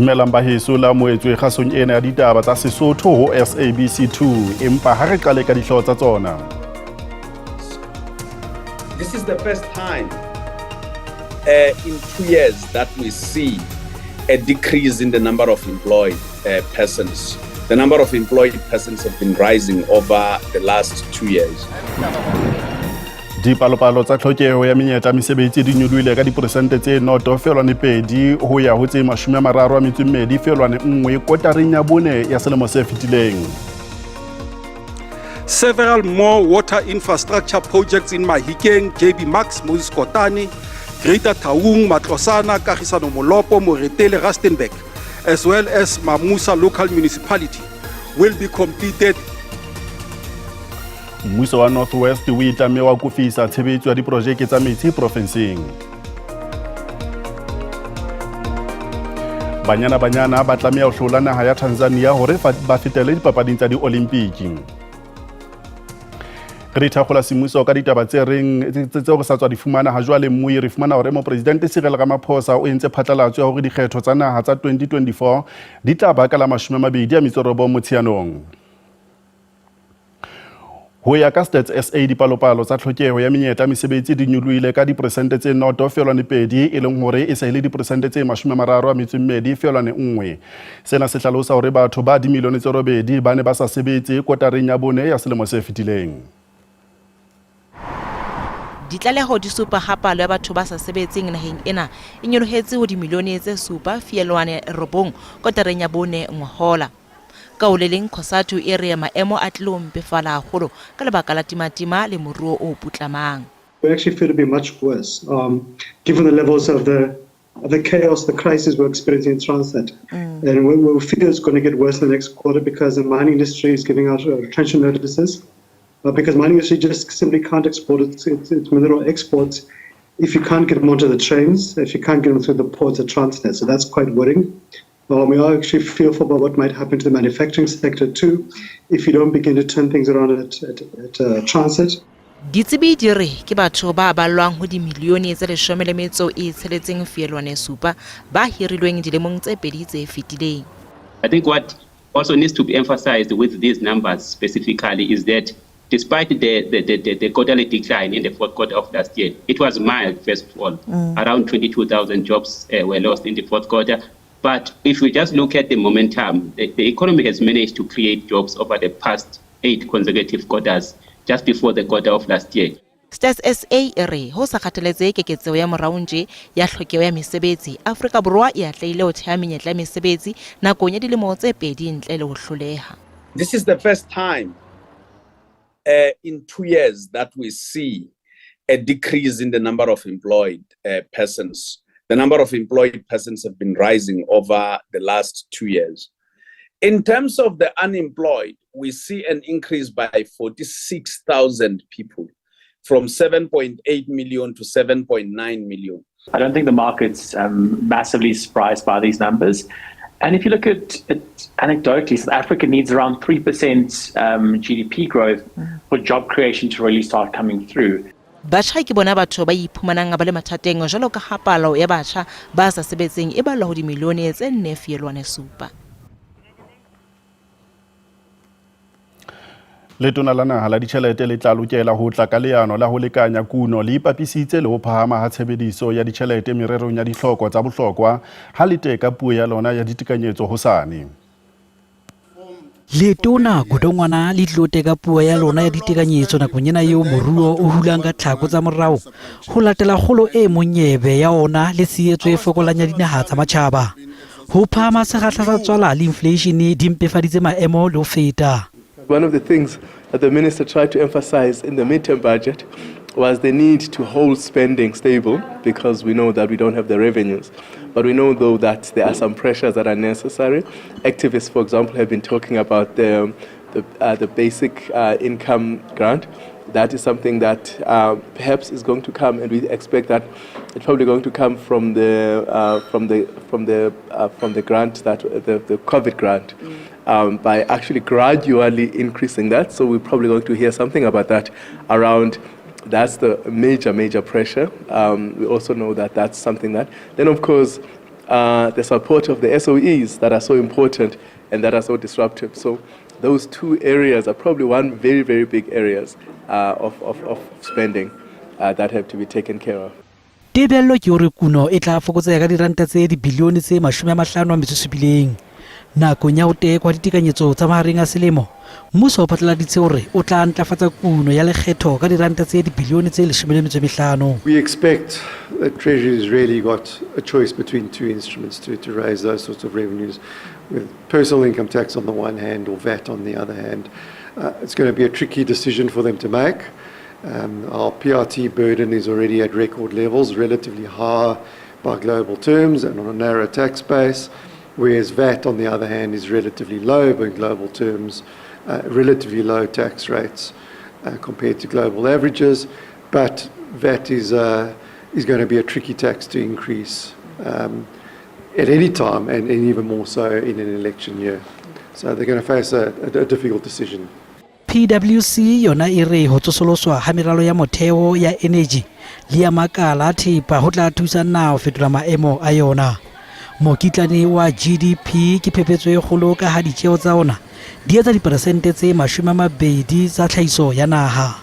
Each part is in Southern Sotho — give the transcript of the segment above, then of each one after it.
Dumelang baheso la moetswe kgasong ena ya ditaba tsa Sesotho ho SABC 2, empa ha re qale ka dihlooho tsa tsona. This is the first time in 2 years that we see a decrease in the number of employed persons. The number of employed persons have been rising over the last 2 years. Dipalopalo tsa tlhokeho ya menyetla mesebetsi di nyolohile ka diperesente tse 0.2 ho ya ho tse 32.1 kotareng ya bone ya selemo se fetileng. Several more water infrastructure projects in Mahikeng, JB Marks, Moses Kotane, Greater Taung, Matlosana, Kagisano Molopo, Moretele, Rustenburg, as well as Mamusa local municipality will be completed. Mmuso wa North West o itlamme wa kofisa tshebetso ya diprojeke tsa metsi profenseng. Banyana Banyana ba tlameha ho hlola naha ya Tanzania hore ba fetele dipapading tsa diolimpiki. Re thakgola semmuso ka ditaba tse reng tseo re sa tswa di fumana ha jwale. Mmui re fumana hore mopresidente Cyril Ramaphosa o entse phatlalatso ya hore dikgetho tsa naha tsa 2024 di tla ba ka la 29 Motsheanong. Ho ya ka Stats SA, dipalopalo tsa tlhokeho ya menyetla mesebetsi di nyolohile ka diperesente tse 0.2, e leng hore e se e le diperesente tse 32.1. Sena se hlalosa hore batho ba dimilione tse 8 ba ne ba sa sebetse kotareng ya bone ya selemo se fetileng. Ditlaleho di supa ha palo ya batho ba sa sebetseng naheng ena e nyolohetse ho dimilione tse 7.9 kotareng ya bone ngwahola. Ka ho le leng, COSATU e re maemo a tlilo mpefala haholo ka lebaka la timatima le moruo o putlamang. We actually feel to be much worse, given the levels of the chaos, the crisis we're experiencing in Transnet. And we feel it's going to get worse in the next quarter because the mining industry is giving out retention notices, because mining industry just simply can't export its mineral exports if you can't get them onto the trains, if you can't get them through the ports at Transnet. So that's quite worrying. We are actually fearful about what might happen to the manufacturing sector too if you don't begin to turn things around at Transit. Ditsebi di re ke batho ba ballwang ho dimilione tse 16.7 ba hirilweng dilemong tse pedi tse fetileng. I think what also needs to be emphasized with these numbers specifically is that despite the quarterly decline in the fourth quarter of last year, it was mild, first of all. Around 22,000 jobs were lost in the fourth quarter. But if we just look at the momentum, the economy has managed to create jobs over the past 8 consecutive quarters, just before the quarter of last year. Stats SA e re ho sa kgathaletsehe keketseho ya morao nje ya tlhokeho ya mesebetsi, Afrika Borwa e atlehile ho theha menyetla ya mesebetsi nakong ya dilemo tse pedi ntle le ho hloleha. This is the first time in 2 years that we see a decrease in the number of employed persons. The number of employed persons have been rising over the last 2 years. In terms of the unemployed, we see an increase by 46,000 people from 7.8 million to 7.9 million. I don't think the market's massively surprised by these numbers. And if you look at it anecdotally, South Africa needs around 3% GDP growth for job creation to really start coming through. Batjha ke bona batho ba iphumanang ba le mathateng jwalo ka ha palo ya batjha ba sa sebetseng e ballwa ho dimilione tse 4.7. Letona la naha la ditjhelete le tla lokela ho tla ka leano la ho lekanya kuno le ipapisitse le ho phahama ha tshebediso ya ditjhelete mererong ya dihloko tsa bohlokwa ha le teka puo ya lona ya ditekanyetso hosane. Letona Godongwana le tlilo teka puo ya lona ya ditekanyetso nakong ena eo moruo o hulang ka tlhako tsa morao ho latela kgolo e monyebe ya ona le tshehetso e fokolang ya dinaha tsa matjhaba. Ho phahama sekgahla sa tswala le inflation di mpefaditse maemo le ho feta. One of the things that the minister tried to emphasize in the midterm budget was the need to hold spending stable because we know that we don't have the revenues. But we know, though, that there are some pressures that are necessary. Activists, for example, have been talking about the basic income grant. That is something that perhaps is going to come, and we expect that it's probably going to come from the grant, that the COVID grant, by actually gradually increasing that. So we're probably going to hear something about that around. That's the major pressure. We also know that that's something that. Then, of course, The support of the SOEs that are so important and that are so disruptive. So those two areas are probably one very, very big areas of spending that have to be taken care of. Tebello ke hore kuno e tla fokotseha ka diranta tse dibilione tse 57. Nakong ya ho tekwa ditekanyetso tsa mahareng a selemo, mmuso o phatlaladitse hore o tla ntlafatsa kuno ya lekgetho ka diranta tse dibilione tse 15. We expect that Treasury has really got a choice between two instruments to raise those sorts of revenues, with personal income tax on the one hand or VAT on the other hand. It's going to be a tricky decision for them to make. Our PIT burden is already at record levels, relatively high by global terms and on a narrow tax base, whereas VAT, on the other hand, is relatively low by global terms, relatively low tax rates compared to global averages. But VAT is going to be a tricky tax to increase at any time, and even more so in an election year. So they're going to face a difficult decision. PwC yona e re ho tsosoloswa ha meralo ya motheo ya eneji le ya makala a thepa ho tla thusa naha ho fetola maemo a yona. Mokitlane wa GDP ke phephetso e kgolo ka ha ditjeo tsa ona di etsa diperesente tse 20 tsa tlhahiso ya naha.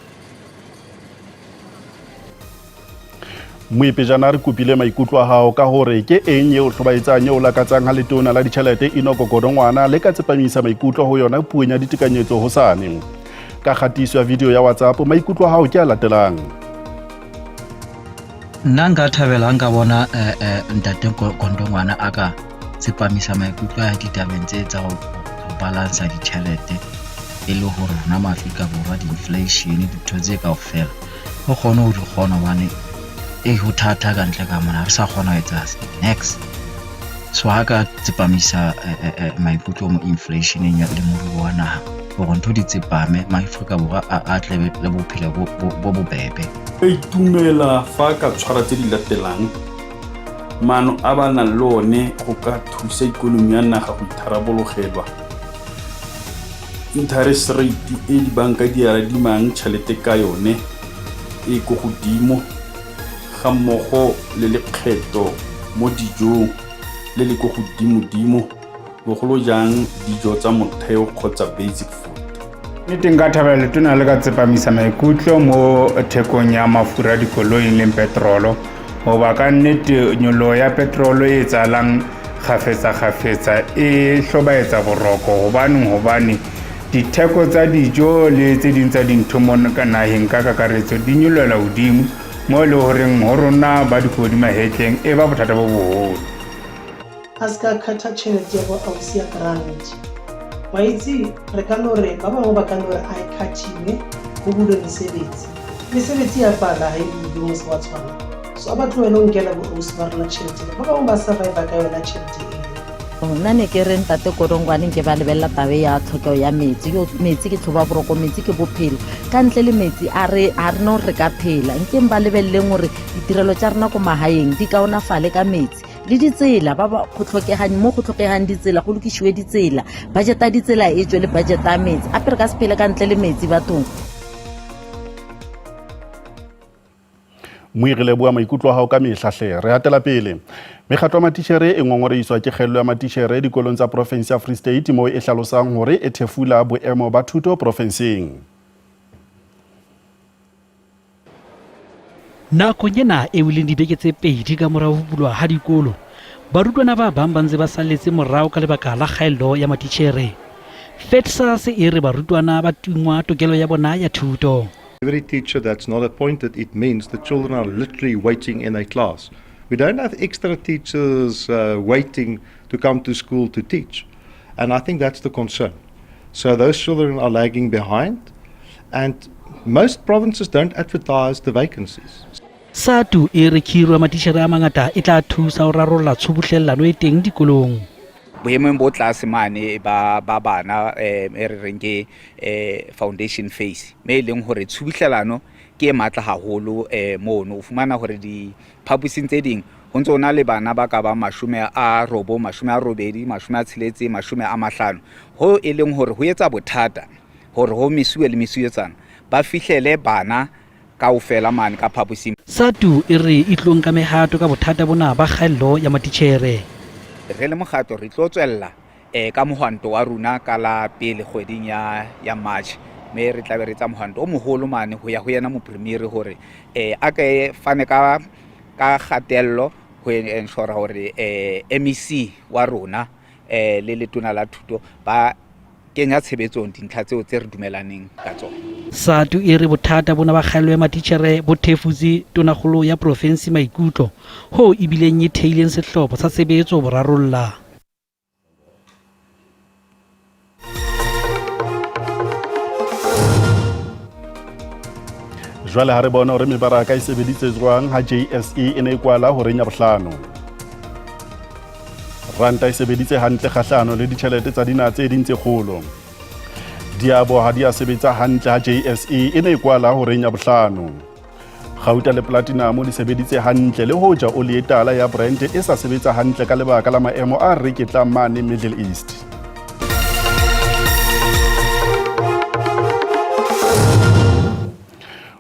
Moipejana re kopile maikutlo a hao ka hore ke eng eo hlobaetsang eo lakatsang ha letona la ditjhelete Enoch Godongwana le ka tsepamisa maikutlo ho yona puong ya ditekanyetso hosane. Ka kgatiso ya video ya WhatsApp maikutlo a hao ke a latelang. Nna nka thabela nka bona ntate Godongwana a ka tsepamisa maikutlo a ditabeng tse tsa ho balansa ditjhelete e le hore rona maAfrika Borwa di-inflation dintho tse kaofela re kgone ho di kgona hobane e ho thata ka ntle ka mona re sa kgona ho etsa next. So ha ka tsepamisa maikutlo mo inflationeng le moruo wa naha hore ntho di tsepame maAfrika Borwa a tle le bophelo bo bobebe. Ka itumela fa ka tshwara tse di latelang maano a ba nang le one go ka thusa ikonomi ya naga go itharabologelwa. Interest rate e dibanka di adimang tšhelete ka yone e ko godimo ga mmogo le lekgetho mo dijong le le ko godimodimo bogolo jang dijo tsa motheo kgotsa basic food. Nnete nka thabela letona le ka tsepamisa maikutlo mo thekong ya mafura dikoloing leng petrolo hoba ka nnete nyoloho ya petrolo e etsahalang kgafetsa-kgafetsa e hlobaetsa boroko hobaneng hobane ditheko tsa dijo le tse ding tsa dintho mo ka naheng ka kakaretso di nyolohela hodimo mo e le horeng ho rona ba dikobo di mahetleng e ba bothata bo boholo. A se ka kgatha tšhelete ya bo ausi ya grant wa itse re ka no re ba bangwe ba ka no re a e kgathiwe go bulwe mesebetsi mesebetsi ya pala ga e bulwe mose wa tshwana so a ba tlohele ho nkela bo ausi ba rona tšhelete ba bangwe ba survive ka yona tšhelete eo. Nna ne ke re ntate Godongwane nke ba lebelela tabe ya tlhokego ya metsi yo metsi ke tlhoba boroko metsi ke bophelo ka ntle le metsi a re a re no re ka phela nkeng ba lebeleleng gore ditirelo tša rena ko magaeng di kaonafale ka metsi le ditsela ba ba go tlhokegang mo go tlhokegang ditsela go lokišiwe ditsela budget ya ditsela e tswe le budget ya metsi ape re ka se phele ka ntle le metsi bathong. Moiri le bua maikutlo a hao ka mehla hle. Re hatela pele. Mekgatlo ya matitjhere e ngongorehiswa ke kgello ya matitjhere dikolong tsa profinse ya Free State moo e hlalosang hore e thefula boemo ba thuto profenseng. Nakong ena eo e leng dibeke tse 2 ka mora ho bulwa ha dikolo, barutwana ba bang ba ntse ba salletse morao ka lebaka la kgaello ya matitjhere. FEDSAS e re barutwana ba tingwa tokelo ya bona ya thuto. Every teacher that's not appointed, it means the children are literally waiting in a class. We don't have extra teachers waiting to come to school to teach. And I think that's the concern. So those children are lagging behind, and most provinces don't advertise the vacancies. SADTU e re khiro ya matitjhere a mangata e tla thusa ho rarolla tshubuhlellano e teng dikolong. Boemong bo tlase mane ba ba bana e re reng ke foundation phase me e leng hore tshubuhlellano ke e matla haholo mono o fumana hore diphaposing tse ding ho ntse ho na le bana ba ka bang 90, 80, 60, 50 ho e leng hore ho etsa bothata hore ho mesuwe le mesuwetsana ba fihlele bana kaofela mane ka phaposing. SADTU e re e tlo nka mehato ka bothata bona ba kgaello ya matitjhere. Re le mokgatlo re tlo tswella ka mohwanto wa rona ka la pele kgweding ya March, mme re tlabe re etsa mohwanto o moholo mane ho ya ho yena mopremiere hore a ke fane ka kgatello ho ensure hore MEC wa rona le letona la thuto ba kenya tshebetsong dintlha tseo tse re dumelaneng ka tsona. SADTU e re bothata bona ba kgaello ya matitjhere bo thefutse tonakgolo ya profensi maikutlo hoo ebileng e theileng sehlopha sa tshebetso ho bo rarolla. Jwale ha re bona hore mebaraka e sebeditse jwang ha JSE e ne e kwala horeng ya bohlano. Ranta e sebeditse hantle kgahlano le ditjhelete tsa dinaha tse ding tse kgolo. Diabo ha di a sebetsa hantle ha JSE e ne e kwala horeng ya bohlano. Gauta le platinum di sebeditse hantle le hoja oli e tala ya Brent e sa sebetsa hantle ka lebaka la maemo a reketlang mane Middle East.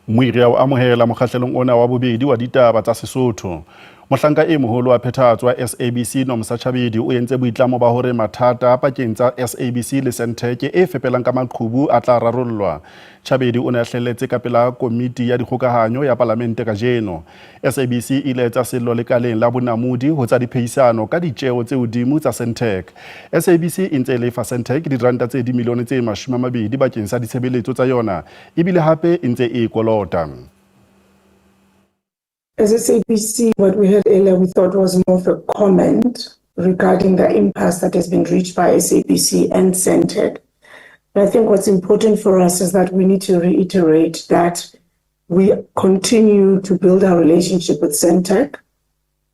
Moiri ya o amohela mokgahlelong ona wa bobedi wa ditaba tsa Sesotho. Mohlanka e moholo wa phethahatso wa SABC Nomsa Chabedi o entse boitlamo ba hore mathata pakeng tsa SABC le Sentech e fepelang ka maqhubu a tla rarollwa. Chabedi o ne a hlelletse ka pela komiti ya dikgokahanyo ya palamente kajeno. SABC e ile etsa sello lekaleng la bonamodi ho tsa diphehisano ka ditjeo tse hodimo tsa Sentech. SABC e ntse e lefa Sentech diranta tse dimilione tse 20 bakeng sa ditshebeletso tsa yona ebile hape e ntse e kolota. As SABC, what we heard earlier, we thought was more of a comment regarding the impasse that has been reached by SABC and Sentech. But I think what's important for us is that we need to reiterate that we continue to build our relationship with Sentech,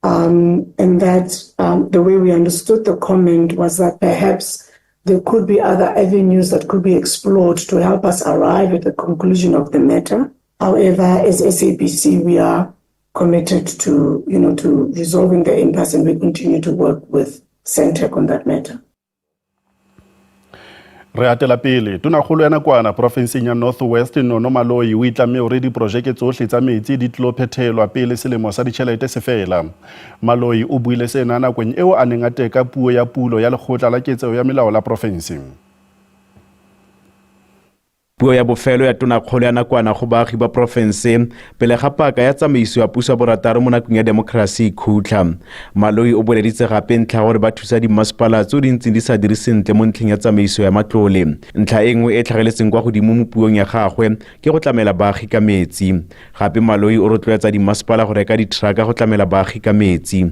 and that the way we understood the comment was that perhaps there could be other avenues that could be explored to help us arrive at the conclusion of the matter. However, as SABC, we are committed to, you know, to resolving the impasse, and we continue to work with Sentech on that matter. Re atela pele tonakgolo ya nakwana porofenseng ya North West Nono Maloi o itlamme hore diprojeke tsohle tsa metsi di tlo phethelwa pele selemo sa ditjhelete se fela. Maloi o buile sena nakong eo a neng a teka puo ya pulo ya lekgotla la ketseho ya melao la porofense. Puo ya bofelo ya tonakgolo ya nakwana go baagi ba porofense pele ga paka ya tsamaiso ya puso ya borataro mo nakong ya demokrasi e khutla. Maloi o boleditse gape ntlha gore ba thusa dimmasepala tseo di ntseng di sa dire sentle mo ntlheng ya tsamaiso ya matlole. Ntlha e nngwe e tlhageletseng kwa godimo mo puong ya gagwe ke go tlamela baagi ka metsi. Gape Maloi o rotloetsa dimmasepala go reka ditrucka go tlamela baagi ka metsi.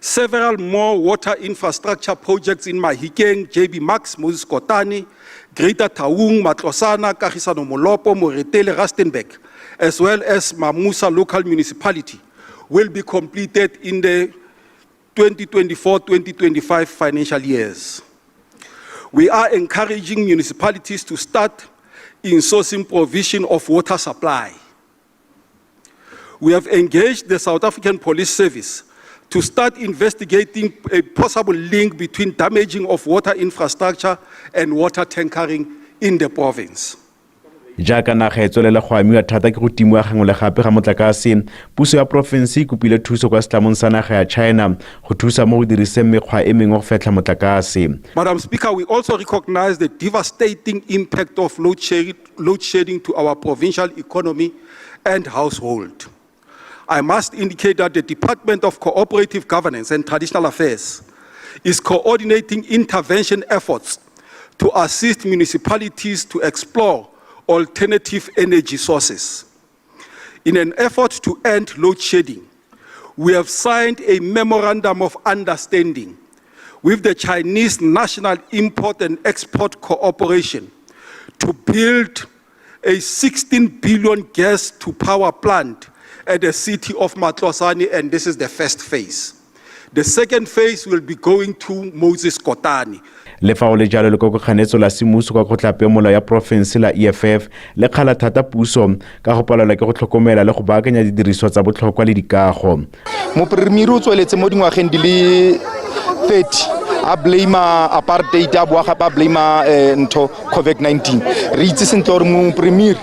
Several more water infrastructure projects in Mahikeng, JB Marks, Moses Kotane, Greater Taung, Matlosana, Kagisano Molopo, Moretele, Rustenburg, as well as Mamusa local municipality, will be completed in the 2024-2025 financial years. We are encouraging municipalities to start insourcing provision of water supply. We have engaged the South African Police Service to start investigating a possible link between damaging of water infrastructure and water tankering in the province. Jaaka naga e tswelela go amiwa thata ke go timiwa gangwe le gape ga motlakase, puso ya porofense e kopile thuso kwa setlamong sa naga ya China go thusa mo go diriseng mekgwa e mengwe go fetlha motlakase. Madam Speaker, we also recognize the devastating impact of load shedding to our provincial economy and household. I must indicate that the Department of Cooperative Governance and Traditional Affairs is coordinating intervention efforts to assist municipalities to explore alternative energy sources. In an effort to end load shedding, we have signed a memorandum of understanding with the Chinese National Import and Export Cooperation to build a 16 billion gas to power plant at the city of Matlosane, and this is the first phase. The second phase will be going to Moses Kotane. Le fa go le jalo, lekokokganetso la semmuso kwa kgotlapeomolao ya porofense la EFF le kgala thata puso ka go palelwa ke go tlhokomela le go baakanya didiriswa tsa botlhokwa le dikago. Mopremiere o tsweletse mo dingwageng di le 30 a blame apartheid, a boa gape a blame ntho COVID-19. Re itse sentle gore mopremiere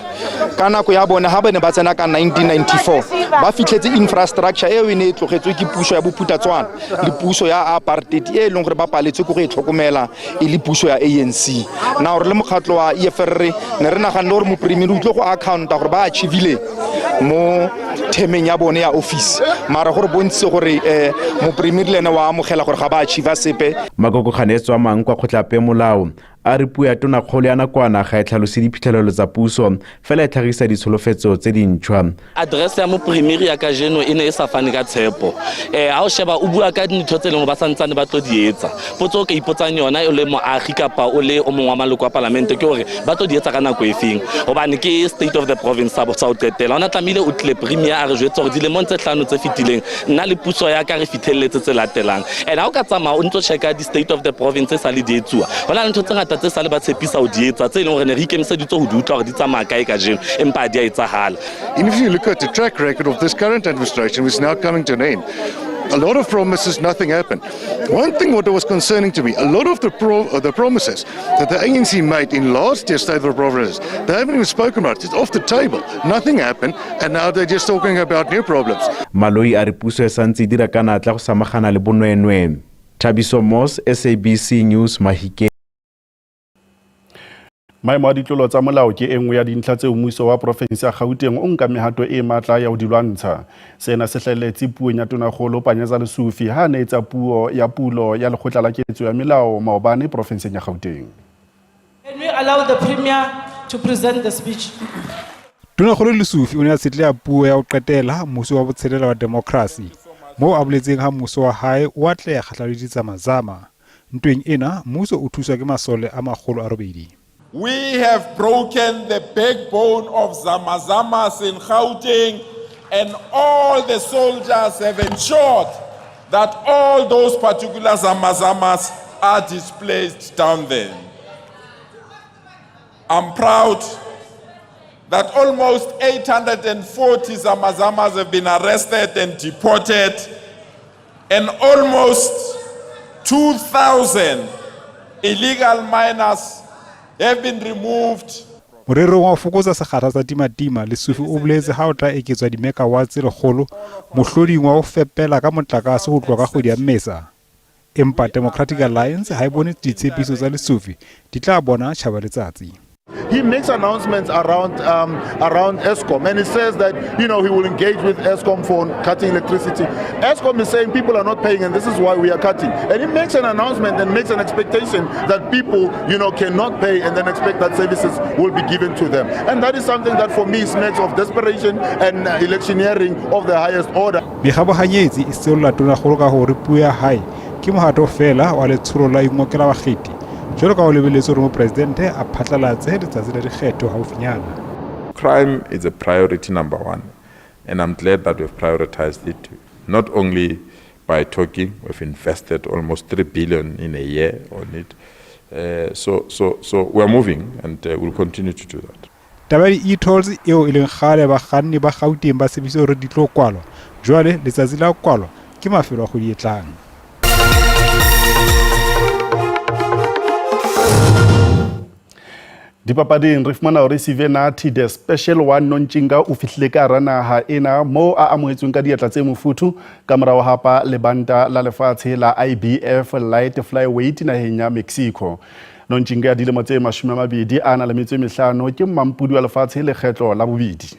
Ka nako ya bone ha ba ne ba tsena ka 1994 ba fitlhetse infrastructure eo e ne e tlogetswe ke puso ya Bophuthatswana le puso ya apartheid e leng gore ba paletswe ke go e tlhokomela e le puso ya ANC. Now re le mokgatlo wa EFF re ne re naganne gore mopremier o tlile go accounta gore ba achievile mo themeng ya bone ya office, mara gore bontshitse gore mopremier le ene wa amogela gore ga ba achieve sepe. Makoko kganetso a mang kwa kgotlapeomolao a re puo ya tonakgolo ya nakwana ga e tlhalose diphitlhelelo tsa puso fela e tlhagisa ditsholofetso tse dintšhwa. Address ya mopremier ya kajeno e ne e sa fane ka tshepo. Ha o sheba o bua ka dintho tse leng gore ba santsane ba tlo di etsa. Potso o ka ipotsang yona o le moagi kapa o le o mongwe wa maloko a palamente ke hore ba tlo di etsa ka nako e feng, hobane ke state of the province sa ho qetela. Ona tlamehile o tlile premier a re jwetse hore dilemong tse hlano tse fetileng nna le puso ya ka re fihlelletse tse latelang. And ha o ka tsamaya o ntso checka di state of the province tse sa le di etsuwa, ho na le ntho tse ngata tse sa le ba tshepisa ho di etsa tse leng hore ne re ikemiseditse ho di utlwa hore di tsamaya kae kajeno, empa ha di a etsahala. And if you look at the track record of this current administration, which is now coming to an end, a lot of promises, nothing happened. One thing what was concerning to me, a lot of the promises that the ANC made in last year's State of the Provinces, they haven't even spoken about it. It's off the table. Nothing happened, and now they're just talking about new problems. Maloi a re puso e santse e dira ka natla go samagana le bonweenwee. Thabiso Moss, SABC News, Mahikeng. Maemo a ditlolo tsa molao ke e nngwe ya dintlha tseo mmuso wa porofense ya Gauteng o nka mehato e matla ya ho di lwantsha. Sena se hlahelletse puong ya Tonakgolo Panyaza Lesufi ha a ne etsa puo ya pulo ya lekgotla la ketso ya melao maobane porofenseng ya Gauteng. Can we allow the Premier to present the speech? Tonakgolo Lesufi o ne a tshetleha puo ya ho qetela mmuso wa botshelela wa demokrasi, moo a boletseng ha mmuso wa hae o atleha kgahlano le ditsamazama. Ntweng ena mmuso o thuswa ke masole a 800. We have broken the backbone of Zamazamas in Gauteng, and all the soldiers have ensured that all those particular Zamazamas are displaced down there. I'm proud that almost 840 Zamazamas have been arrested and deported, and almost 2,000 illegal miners have been removed. Morerong wa ho fokotsa sekgahla sa timatima, Lesufi o boletse ha o tla eketswa dimekawatts tse 100 mohloding wa ho fepela ka motlakase ho tloha ka kgwedi ya Mmesa. Empa Democratic Alliance ha e bone ditshepiso tsa Lesufi di tla bona tjhaba letsatsi. He makes announcements around Eskom, and he says that he will engage with Eskom for cutting electricity. Eskom is saying people are not paying, and this is why we are cutting. And he makes an announcement and makes an expectation that people cannot pay, and then expect that services will be given to them. And that is something that for me smacks of desperation and electioneering of the highest order. Mekgabohanyetsi e seolla Tonakgolo ka hore puo ya hae ke mohato feela wa letsholo la ingokela bakgethi, jwalo ka ho lebelletswe hore mopresidente a phatlalatse letsatsi la dikgetho haufinyana. Crime is a priority number one, and I'm glad that we've prioritized it, not only by talking, we've invested almost 3 billion in a year on it. So we're moving, and we'll continue to do that. Taba ya di-e-tolls eo e leng kgale bakganni ba Gauteng ba tshepisa hore di tlo kwalwa, jwale letsatsi la ho kwalwa ke mafelo a kgwedi e tlang. Dipapading re fumana hore Sivenathi the special one Nontshinga o fihlile ka hara naha ena moo a amohetsweng ka diatla tse mofuthu ka morao hapa lebanta la lefatshe la IBF Light Flyweight naheng ya Mexico. Nontshinga ya dilemo tse 25 a na le metso e mehlano ke mmampudi wa lefatshe lekgetlo la bobedi.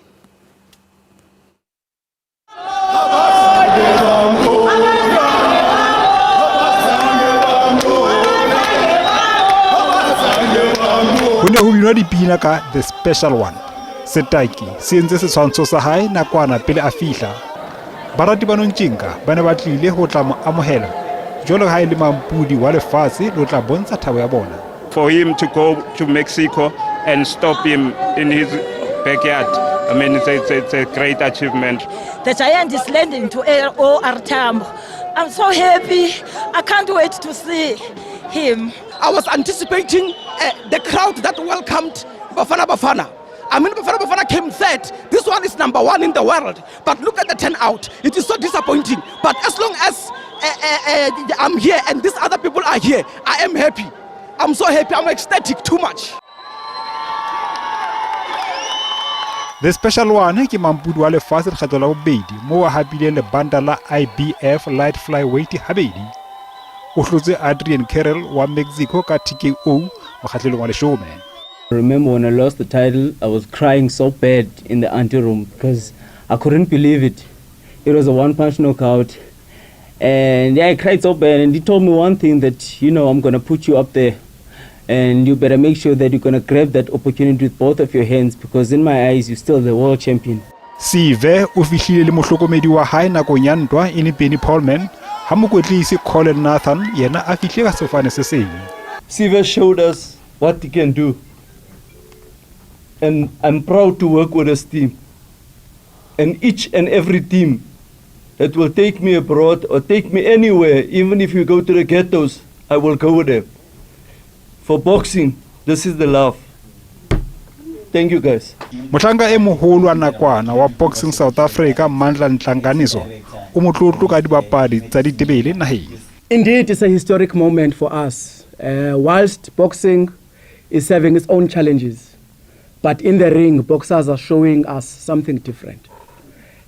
Ho ne ho binwa dipina ka The Special One. Setaki se entse setshwantsho sa hae nakwana pele a fihla. Barati ba Nontshinga ba ne ba tlile ho tla mo amohela jwalo ka ha e le mampudi wa lefatshe le ho tla bontsha thabo ya bona. For him to go to Mexico and stop him in his backyard, it's a great achievement. The giant is landing to OR Tambo. I'm so happy. I can't wait to see him. I was anticipating the crowd that welcomed Bafana Bafana. Bafana Bafana came third. This one is number one in the world. But look at the turnout. It is so disappointing. But as long as I'm here and these other people are here, I am happy. I'm so happy. I'm ecstatic too much. The Special One ke mampudi wa lefatshe lekgetlo la bobedi moo a hapileng lebanta la IBF light flyweight habedi. O hlotse Adrian Carroll wa Mexico ka TKO mokgahlelong wa leshome. I remember when I lost the title, I was crying so bad in the anteroom because I couldn't believe it. It was a one-punch knockout. And yeah, I cried so bad. And he told me one thing that, you know, I'm going to put you up there. And you better make sure that you're going to grab that opportunity with both of your hands because in my eyes, you're still the world champion. Sive o fihlile le mohlokomedi wa hae nakong ya ntwa e leng Benny Paulman ha mokwetlisi Colin Nathan yena a fihlile ka sefofane se seng. Sive showed us what he can do. And I'm proud to work with this team. And each and every team that will take me abroad or take me anywhere, even if you go to the ghettos, I will go with them. For boxing, this is the love. Thank you guys. Mohlanka e moholo wa nakwana wa Boxing South Africa Mandla Ntlanganiso o motlotlo ka dibapadi tsa ditebele naheng. Indeed, it's a historic moment for us. Whilst boxing is having its own challenges, but in the ring, boxers are showing us something different.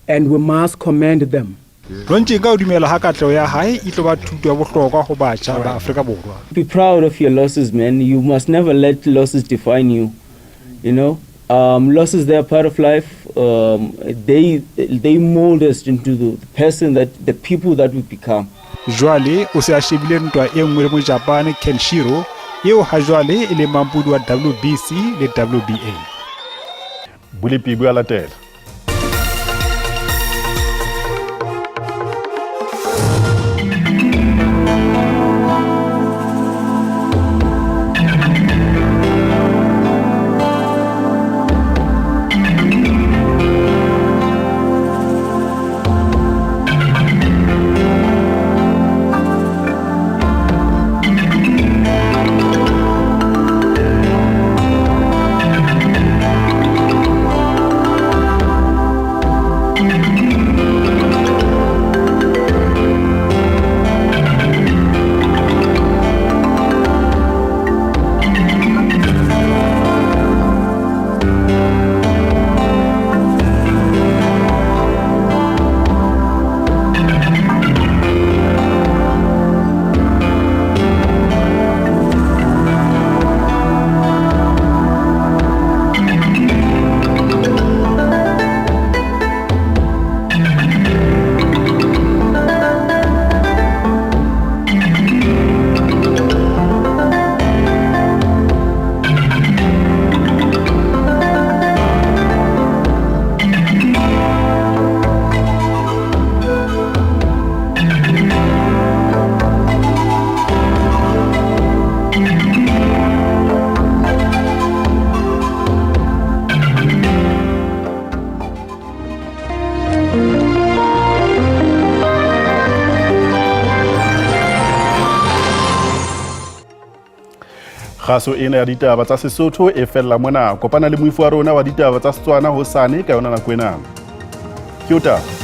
And we must commend them. Nontshinga o dumela ha katleho ya hae e tlo ba thuto ya bohlokwa ho batjha ba Afrika Borwa. Be proud of your losses, man. You must never let losses define you. You know, losses, they are part of life. They mold us into the person that the people that we become. Jwale o se a shebile ntwa e nngwe le Mojapane Kenshiro eo ha jwale e leng mampodi wa WBC le WBA. Bolepi bo a latela. Kgaso ena ya ditaba tsa Sesotho e fella mona. Kopana le moifo wa rona wa ditaba tsa Setswana hosane ka yona nako ena. Ke o taba.